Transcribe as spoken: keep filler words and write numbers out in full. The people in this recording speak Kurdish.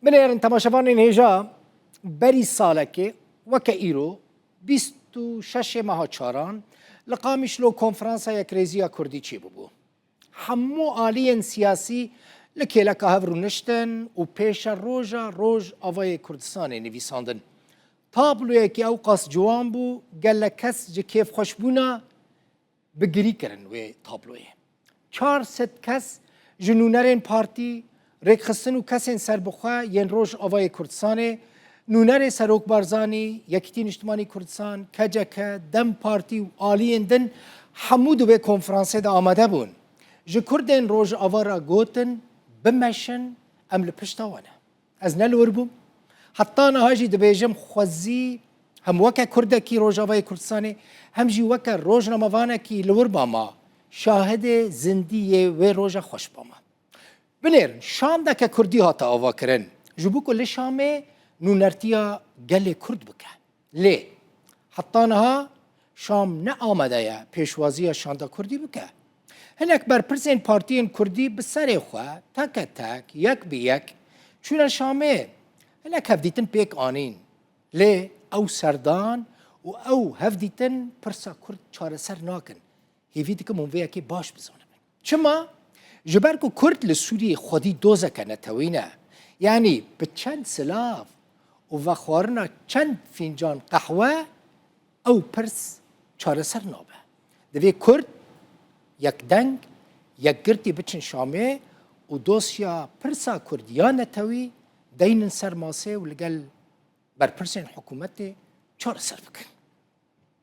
Binêrin temaşevanên hêja, berî salekê weke îro bîst û şeş meha çaran li Qamişlo konferansa Yekrêziya Kurdî çêbûbû. Hemû aliyên siyasî li kêleka hev rûniştin û pêşeroja Rojavayê Kurdistanê nivîsandin. Tabloyekî ewqas ciwan bû, gelek kes ji kêfxweşbûna bi girî kirin wê tabloyê. Çar sed kes ji nûnerên partî, rêkxistin û kesên serbixwe yên Rojavayê Kurdistanê, nûnerê Serok Barzanî, Yekîtî Niştimanî Kurdistan, K C K, DEM Partî û aliyên din hemû di wê konferansê de amade bûn. Ji Kurdên Rojava re gotin, bimeşin, em li pişta we ne. Ez ne li wir bûm. Heta niha jî dibêjim, xwezî hem weke Kurdekî Rojavayê Kurdistanê, hem jî weke rojnamevanekî li wir bama, şahidê zindî yê wê roja xweş bama. Binêrin, şandeke Kurdî hate avakirin, ji bo ku li Şamê nûnertiya gelê Kurd bike. Lê heta niha Şam ne amade ye pêşwaziya şanda Kurdî bike. Hinek berpirsên partiyên Kurdî bi serê xwe teke tek, yek bi yek çûne Şamê, hinek hevdîtin pêk anîn. Lê ew serdan û ew hevdîtin pirsa Kurd çareser nakin. Hêvî dikim hûn vê yekê baş bizanibin. Çima? Ji ber ku Kurd li Sûriyê xwedî dozeke netewî ne. Yanî bi çend silav û vexwarina çend fîncan qehwe ew pirs çareser nabe. Divê Kurd yekdeng, yekgirtî biçin Şamê û dosya pirsa Kurd ya netewî deynin ser masê û li gel berpirsên hikûmetê çareser bikin.